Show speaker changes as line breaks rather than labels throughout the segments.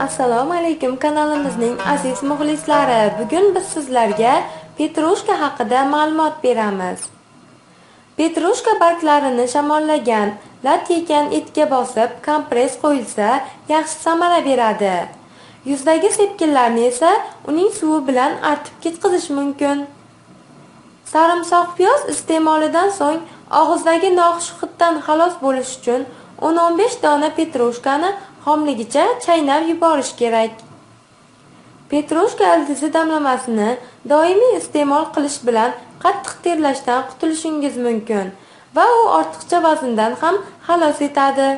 Assalomu alaykum kanalimizning aziz muxlislari. Bugun biz sizlarga petrushka haqida ma'lumot beramiz. Petrushka barglarini shamollagan, lat yegan etga bosib, kompress qo'yilsa, yaxshi samara beradi. Yuzdagi sepkillarni esa uning suvi bilan artib ketkazish mumkin. Sarimsoq piyoz iste'molidan so'ng og'izdagi noxush hiddan xalos bo'lish uchun 10-15 dona petrushkani xomligicha chaynab yuborish kerak. Petrushka ildizi damlamasini doimiy iste'mol qilish bilan qattiq terlashdan qutulishingiz mumkin va u ortiqcha vazndan ham xalos etadi.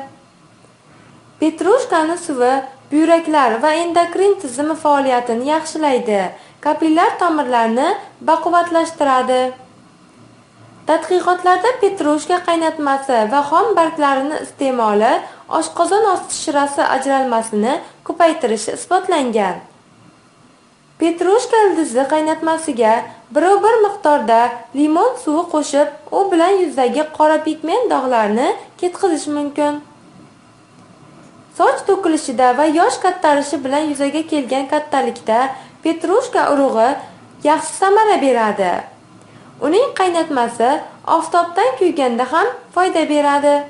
Petrushkani suvi buyraklar va endokrin tizimi faoliyatini yaxshilaydi, kapillyar tomirlarni baquvvatlashtiradi. Tadqiqotlarda petrushka qaynatmasi va xom barglarini iste'moli oshqozon osti shirasi ajralmasini ko'paytirishi isbotlangan. Petrushka ildizi qaynatmasiga bir miqdorda limon suvi qo'shib, u bilan yuzdagi qora pigment dog'larni ketkazish mumkin. Soch to'kilishida va yosh kattarishi bilan yuzaga kelgan kattalikda petrushka urug'i yaxshi samara beradi. Uning qaynatmasi oftobdan kuyganda ham foyda beradi.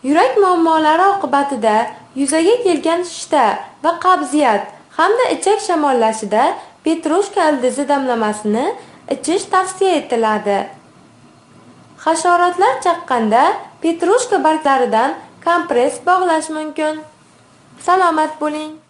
Yurak muammolari oqibatida yuzaga kelgan shishda va qabziyat hamda ichak shamollashida petrushka ildizi damlamasini ichish tavsiya etiladi. Hasharotlar chaqqanda petrushka barglaridan kompress bog'lash mumkin. Salomat bo'ling.